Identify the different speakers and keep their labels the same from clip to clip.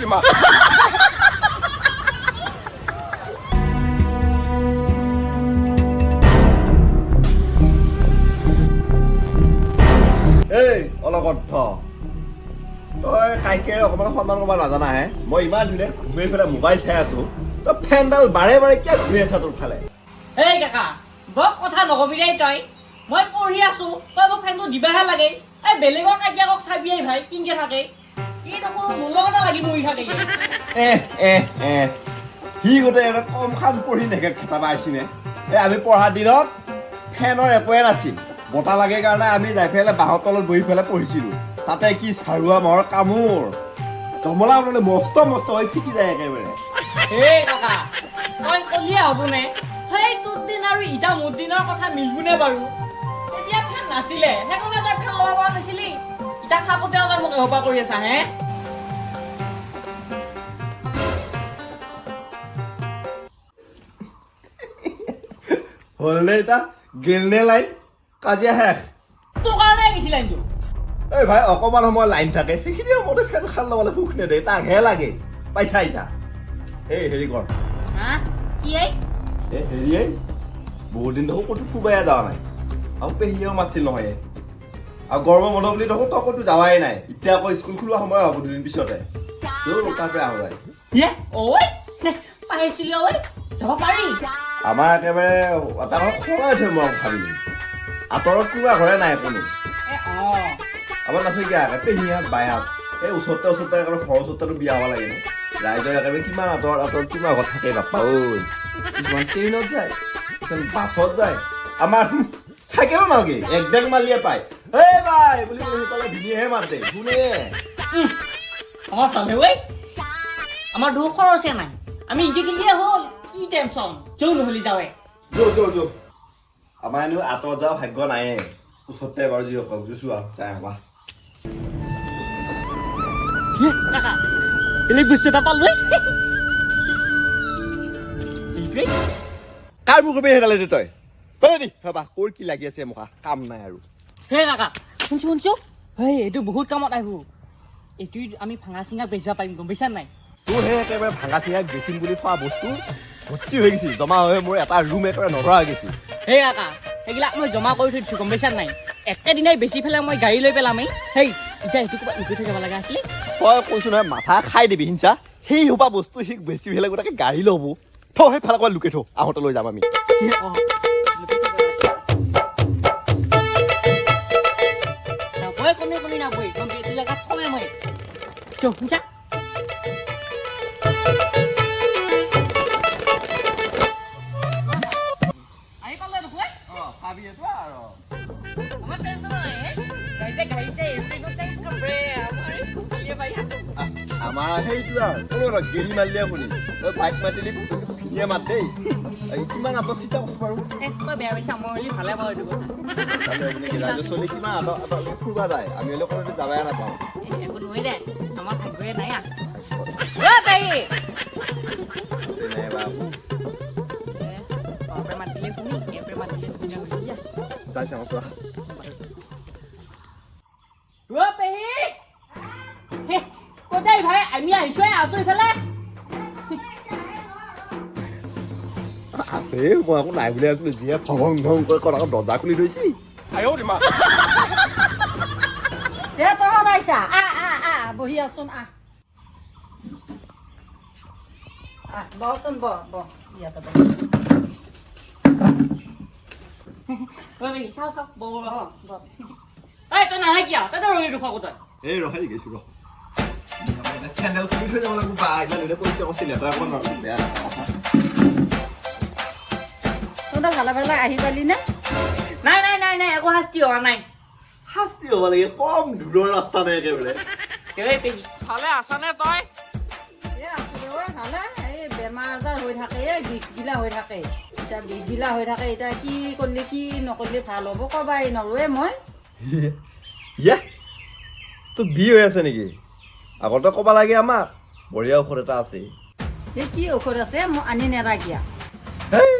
Speaker 1: এই অলগদ্ধ, তই কাইকে অকণমান সন্মান কৰিব নাজানা হে? মই ইমান ধুনীয়া ঘুমি পেলাই মোবাইল চাই আছো, তই ফেনডাল বাৰে বাৰে কিয় ঘূৰি আছা তোৰ ফালে?
Speaker 2: এই কাকা, বৰ কথা নকবি দেই তই। মই পঢ়ি আছো, তই মোক ফেনটো দিবাহে লাগে। এই বেলেগৰ কাজিয়াকক চাবি এই ভাই, কিনকে থাকে। ই দেখোন মোৰ লগতে লাগি মৰি থাকে।
Speaker 1: এ এ এ সি গোটেই এবাৰ কম খান পঢ়ি নেকে খেতাবা আহিছিলে। এই আমি পঢ়া দিনত ফেনৰ একোৱে নাছিল। বতাহ লাগে কাৰণে আমি যাই পেলাই বাঁহৰ তলত বহি পেলাই পঢ়িছিলোঁ। তাতে কি চাৰুৱা মাহৰ কামোৰ, ধমলা মানে মস্ত মস্ত হৈ ফিটি যায় একেবাৰে।
Speaker 2: এই কাকা, তই কলিয়ে হ'বনে? সেই তোৰ দিন আৰু ইটা মোৰ দিনৰ কথা মিলবোনে বাৰু? তেতিয়া ফেন নাছিলে, সেইকাৰণে তই ফেন লগাব পৰা নাছিলি। ইটা থাকোঁতেও তই মোক এসোপা কৰি আছা হে?
Speaker 1: হ'লনে এতিয়া? গেলনে লাইন? কাজিয়া শেষ।
Speaker 2: তোৰ কাৰণে গৈছিল লাইনটো।
Speaker 1: এই ভাই, অকণমান সময় লাইন থাকে, সেইখিনি সময়তে ফেন খান ল'বলৈ সুখ নেদে, তাকহে লাগে। পাইছা এতিয়া? এই হেৰি কৰ।
Speaker 2: হা, কি এই?
Speaker 1: এই হেৰি, এই বহুত দিন দেখোন ক'তো ফুৰবাই যোৱা নাই আৰু পেহীয়েও মাতছিল নহয়। আৰু গৰমৰ বন্ধ বুলি দেখোন তই ক'তো যোৱাই নাই। এতিয়া আকৌ স্কুল খোলা সময় হ'ব দুদিন পিছতে। তাৰ পৰা আহো যায়।
Speaker 2: ইয়ে ঐ, পাইছিলি ঐ, যাব পাৰি।
Speaker 1: আমাৰ একেবাৰে এটা কথা খঙাই উঠে। মই ভাবিলো আঁতৰত কোনোবা ঘৰে নাই কোনো।
Speaker 2: এ অ।
Speaker 1: আমাৰ নাছে কিয় পেহীহঁত বায়াত এই ওচৰতে ওচৰতে, একেবাৰে ঘৰৰ ওচৰতেতো বিয়া হ'ব লাগে ন। ৰাইজৰ একেবাৰে কিমান আঁতৰত আঁতৰত কিমান ঘৰত থাকে বাপ্পা ঐ। কিছুমান ট্ৰেইনত যায়, কিছুমান বাছত যায়। আমাৰ চাইকেলো নালাগে, একজেক্ট মাৰিয়ে পায়। এই বাই বুলি ক'লে সেইফালে ভিনিয়েহে মাত দে শুনে।
Speaker 2: আমাৰ ভালে ঐ, আমাৰ দেখোন খৰচে নাই। আমি ইনকে গেলিয়ে হ'ল, কি টেনচন। যৌ নহ'লি যাৱে।
Speaker 1: যো যো যো, আমাৰ এনেও আঁতৰত যাব ভাগ্য নাইয়ে। ওচৰতে বাৰু যি হওক, যোচোৱা যাই আহবা।
Speaker 2: কাকা, বেলেগ বস্তু এটা পালো। এইটোৱেই।
Speaker 1: কাৰ মোৰ কবি সেইডালে তই তই দি ভাবা ক'ৰ কি লাগি আছে মুখা কাম নাই আৰু।
Speaker 2: হে কাকা, শুনছো শুনছো, হেই এইটো বহুত কামত আহিব। এইটো আমি ভাঙা চিঙা বেচিব পাৰিম, গম পাইছা নাই?
Speaker 1: তোৰ সেই একেবাৰে ভাঙা চিঙা বেচিম বুলি থোৱা বস্তু ভৰ্তি হৈ গৈছিল, জমা হৈ মোৰ এটা ৰুম একেবাৰে নধৰা হৈ গৈছিল।
Speaker 2: হে কাকা, সেইবিলাক মই জমা কৰি থৈ দিছো, গম পাইছা নাই? একেদিনাই বেচি পেলাই মই গাড়ী লৈ পেলামেই। হেই, এতিয়া সেইটো ক'ৰবাত লুকাই থৈ যাব লগা আছিলে।
Speaker 1: তই কৈছো নহয়, মাথা খাই দিবি হিংসা। সেই সোপা বস্তু সি বেচি পেলাই গোটাকে গাড়ী ল'ব। থ, সেইফালে ক'ৰবাত লুকাই থ, আহোঁতে লৈ যাম আমি।
Speaker 2: অ, নাপয় কোনে কোনে নাপয়, গম পাই এইটো জেগাত থমে মই। চো, শুনছা? আহি পালে দেখোন। আমাৰ টেনচন নাই হে। গাড়ীতে গাড়ীত যায়, এৰপ্লেনত যায়, বাপৰে, আমাৰ এই খোজকাঢ়িয়ে পাই।
Speaker 1: আমাৰ সেইটো আৰু কোনো নহয়, গেৰি মাৰিলে শুনি, তই বাইক মাতিলি ভিনিয়ে মাত দেই। এই কিমান আঁতৰ চিন্তা কৰছো বাৰু।
Speaker 2: এ, তই বেয়া পাইছা, মই হ'লে ভালে পাওঁ এইটো কথা।
Speaker 1: ৰাইজৰ চলি কিমান আঁতৰ আঁতৰ ফুৰবা যায়, আমি হ'লে ক'তো যাবাই নাপাওঁ।
Speaker 2: এ, একো নহয় দে, আমাৰ ভাগ্যয়ে নাই। আহ অ পেহী।
Speaker 1: নাই বা।
Speaker 2: এ, বাপৰে মাতিলে শুনি, এপৰে মাতিলে শুনি হৈ যা।
Speaker 1: যাই চাওঁ চোৱা।
Speaker 2: অ পেহী, হে, ক'ত ভাই? আমি আহিছো, আছো ইফালে।
Speaker 1: আছে, মই আকৌ নাই বুলি আছিলো। যিয়ে ভং ভং কৰি ক'ত আকৌ দৰ্জা খুলি থৈছি।
Speaker 3: দে, তহঁত আহিছা, আহ আহ আহ, বহি আছোন, আহ আহ, বহচোন, বহ বহ, ইয়াতে বহ।
Speaker 2: অ পেহী, চাওঁ চাওঁ, বহ বহ।
Speaker 3: বহ বহ।
Speaker 2: এই তই নাহে কিয়? তই ৰৈ দুখ আকৌ তই।
Speaker 1: এই ৰখাই গৈছো ৰ, চেণ্ডেল খুলি থৈ যাব লাগিব। বা, ইমান ধুনীয়া পৰিষ্কাৰ কৰিছিল, লেতেৰা কৰিব নোৱাৰো, বেয়া নাপাওঁ।
Speaker 3: তহঁতে ভালে ভালে আহি পালি নে?
Speaker 2: নাই নাই নাই নাই, একো শাস্তি হোৱা নাই।
Speaker 1: শাস্তি হ'ব লাগে, কম দূৰৰ ৰাস্তা নাই একেবাৰে।
Speaker 2: এই পেহী, ভালে আছানে তই?
Speaker 3: এ আছো দে ঐ, ভালে। এই বেমাৰ আজাৰ হৈ থাকে, এই বিষগিলা হৈ থাকে। এতিয়া বিষগিলা হৈ থাকে, এতিয়া কি কৰিলে কি নকৰিলে ভাল হ'ব কবাই নোৱাৰো এ মই।
Speaker 1: ইয়া, তোৰ বিষ হৈ আছে নেকি? আগতে ক'বা লাগে আমাক, বঢ়িয়া ঔষধ এটা আছে।
Speaker 3: এই কি ঔষধ আছে? মোক আনি নেৰা কিয়া?
Speaker 1: হেই,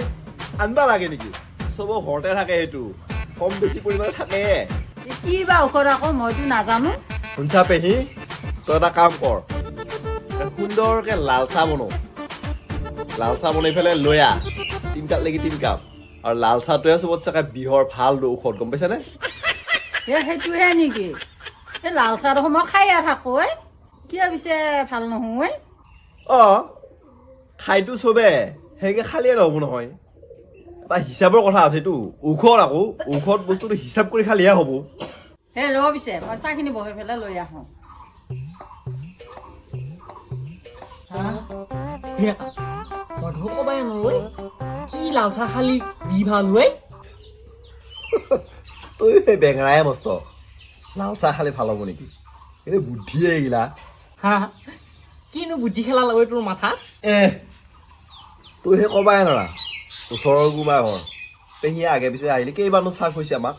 Speaker 1: আনবা লাগে নেকি? চবৰ ঘৰতে থাকে সেইটো, কম বেছি পৰিমাণে থাকে।
Speaker 3: এই কি বা ঔষধ আকৌ, মইতো নাজানো।
Speaker 1: শুনছা পেহী, তই এটা কাম কৰ। সুন্দৰকে লাল চাহ বনাওঁ। লাল চাহ বনাই পেলাই লৈ আহ, 3 কাপ লাগি 3 কাপ। আৰু লাল চাহটোৱে চবত চাগে বিহৰ ভাল ঔষধ, গম পাইছানে?
Speaker 3: এ সেইটোহে নেকি? এই লাল চাহ দেখোন মই খায়ে থাকোঁ ঐ, কিয় পিছে ভাল নহয়?
Speaker 1: অ, খাইতো চবে, সেনেকে খালিয়ে নহ'ব নহয়। এটা হিচাপৰ কথা আছেতো। ঔষধ আকৌ ঔষধ বস্তুটো হিচাপ কৰি খালিহে হ'ব।
Speaker 3: হে ৰ পিছে, মই চাহখিনি বহাই পেলাই লৈ আহোঁ।
Speaker 2: মই দেখোন কবাই নোৱাৰো ঐ, কি লাল চাহ খালি বি ভাল হয়?
Speaker 1: তই সেই বেঙেনাই মস্ত, লাল চাহ খালে ভাল হ'ব নেকি? এই বুদ্ধিয়ে এইগিলা।
Speaker 2: হা, কিনো বুদ্ধি খেলা লাগে তোৰ মাথাত?
Speaker 1: এ তই সেই কবাই নৰা। ওচৰৰ কোনোবা ঘৰ পেহীয়ে আগে পিছে আহিলে কেইবাৰনো চাহ খুৱাইছে আমাক,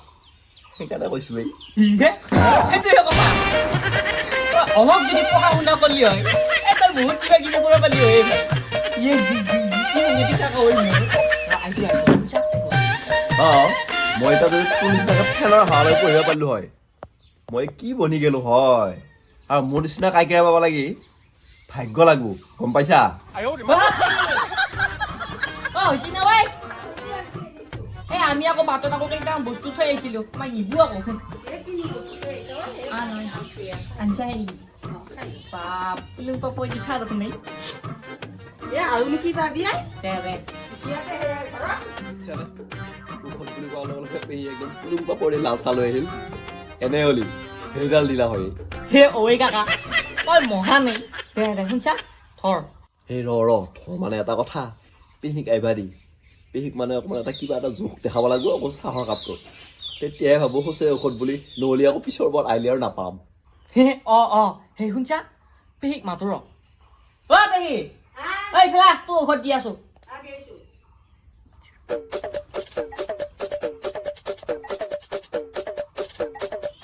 Speaker 1: সেইকাৰণে কৈছো এই।
Speaker 2: হে, সেইটোহে কথা। তই অলপ যদি পঢ়া শুনা কৰিলি হয়, এই তই বহুত কিবা কিবি কৰিব পাৰিলি হয়। এই ভাই ইয়ে কি নেকি থাকা ঐ মোৰ। আহিছো, আহিছো, শুনছা?
Speaker 1: অ, মই এতিয়া যদি তোৰ নিচিনাকে ফেনৰ হাৱা পঢ়িব পাৰিলো হয়, মই কি বনি গেলো হয়। আৰু মোৰ নিচিনা কাইকেৰা পাব লাগি ভাগ্য লাগব, গম পাইছা?
Speaker 2: অ, হৈছে না ঐ? এই আমি আকৌ বাটত আকৌ কেইটামান বস্তু থৈ আহিছিলো, মই নিবো আকৌ। আনছা নেকি? বাপ, পুলুং পাপৰি দি খা দেখোন এই।
Speaker 3: এ আৰুনো কি পাবি আই?
Speaker 2: দে দে।
Speaker 3: এতিয়াতে সেয়াই ঘৰত।
Speaker 1: ঔষধ বুলি কোৱাৰ লগে লগে পেহী একদম পুলুং পাপৰি লাল চাহ লৈ আহিল। এনে হলি সেইডাল দিলা হয়।
Speaker 2: হে ঐ কাকা, তই মহা নেই। দে দে, শুনছা, থৰ।
Speaker 1: এই ৰ ৰ, থৰ মানে এটা কথা, পেহীক আহিবা দি। পেহীক মানে অকণমান এটা কিবা এটা জোখ দেখাব লাগিব আকৌ চাহৰ কাপটোত, তেতিয়াহে ভাবো সঁচাই ঔষধ বুলি। নহ'লে আকৌ পিছৰ বৰ আহিলে আৰু নাপাম।
Speaker 2: হে অ অ, সেই শুনছা, পেহীক মাতো ৰ। অ পেহী, ঐ ইফালে আহ, তোৰ ঔষধ দি আছো।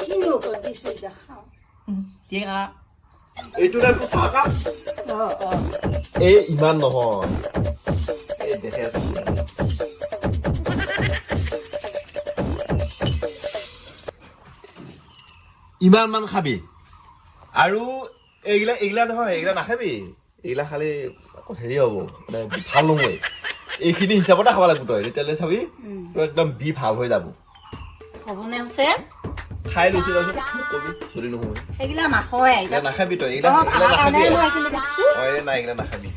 Speaker 3: কিনো ঔষধ দিছো এতিয়া খাওঁ।
Speaker 2: দিয়ে কাকা।
Speaker 1: এইটো নে তোৰ চাহ কাপ?
Speaker 3: অ অ।
Speaker 1: এই ইমান নহয়, এই দেখে আছো। ইমান মান খাবি আৰু এইগিলা এইগিলা নহয়, এইগিলা নাখাবি। এইগিলা খালি আকৌ হেৰি হ'ব, মানে ভাল নহয়। এইখিনি হিচাপতে খাব লাগিব তই, তেতিয়াহ'লে চাবি তই একদম বি ভাল হৈ যাব।
Speaker 3: হ'বনে হৈছে?
Speaker 1: খাই লৈছো, তাৰপিছত মোক কবি যদি নহয়।
Speaker 3: সেইগিলা নাখোৱাই।
Speaker 1: এইগিলা নাখাবি তই, এইগিলা
Speaker 3: তহঁত
Speaker 1: এইগিলা
Speaker 3: অহাৰ কাৰণে
Speaker 1: নাখাবি।
Speaker 3: মই এইখিনি কৰিছো।
Speaker 1: অ, এই নাই, এইগিলা নাখাবি,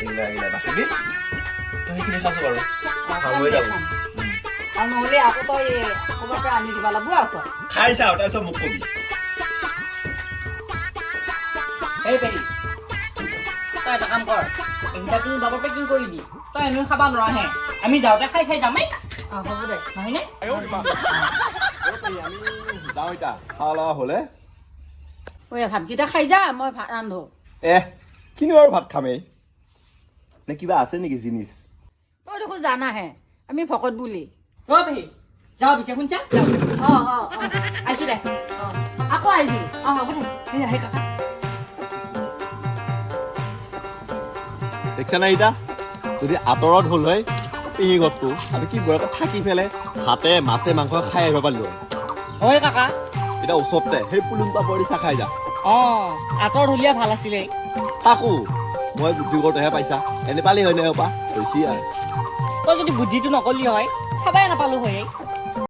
Speaker 1: এইগিলা এইগিলা নাখাবি। তই সেইখিনি খাইছো বাৰু, ভাল হৈ যাব।
Speaker 3: আৰু নহ'লে আকৌ তই ক'ৰবাৰ পৰা আনি দিব লাগিব আকৌ।
Speaker 1: খাই চাও, তাৰপিছত মোক কবি।
Speaker 2: এই পেহী, তই এটা কাম কৰ, এইকেইটা তুমি বাবৰ পেকিং কৰি দি। তই এনেও খাবা নোৱাৰাহে, আমি যাওঁতে খাই খাই যামেই।
Speaker 3: অ, হ'ব দে।
Speaker 2: নহয়নে?
Speaker 1: আমি যাওঁ এতিয়া খাৱা লোৱা হ'লে।
Speaker 3: ঐ, ভাতকেইটা খাই যা, মই ভাত ৰান্ধো।
Speaker 1: এহ, কিনো আৰু ভাত খামেই নে? কিবা আছে নেকি জিনিচ?
Speaker 3: তই দেখোন জানাহে আমি ভকত বুলি।
Speaker 2: অ পেহী, যাওঁ পিছে, শুনছা, যাওঁ।
Speaker 3: অ অ অ।
Speaker 2: আহিছো দে।
Speaker 3: অ, আকৌ আহিবি।
Speaker 2: অ, হ'ব দে। এই আহে কাকা।
Speaker 1: দেখিছা নাই, এতিয়া যদি আঁতৰত হ'ল হয় পেহী ঘৰটো, আমি কি বৰকে থাকি পেলাই ভাতে মাছে মাংস খাই আহিব পাৰিলো হয়।
Speaker 2: হয় কাকা।
Speaker 1: এতিয়া ওচৰতে সেই পুলুং পাপৰি চাহ খাই যা।
Speaker 2: অ, আঁতৰ হলিয়া ভাল আছিলে।
Speaker 1: তাকো মই বুদ্ধি কৰোঁতেহে পাইছা, এনে পালি হয় নে? পা হৈছে আৰু।
Speaker 2: তই যদি বুদ্ধিটো নকলি হয়, খাবাই নাপালো হয়।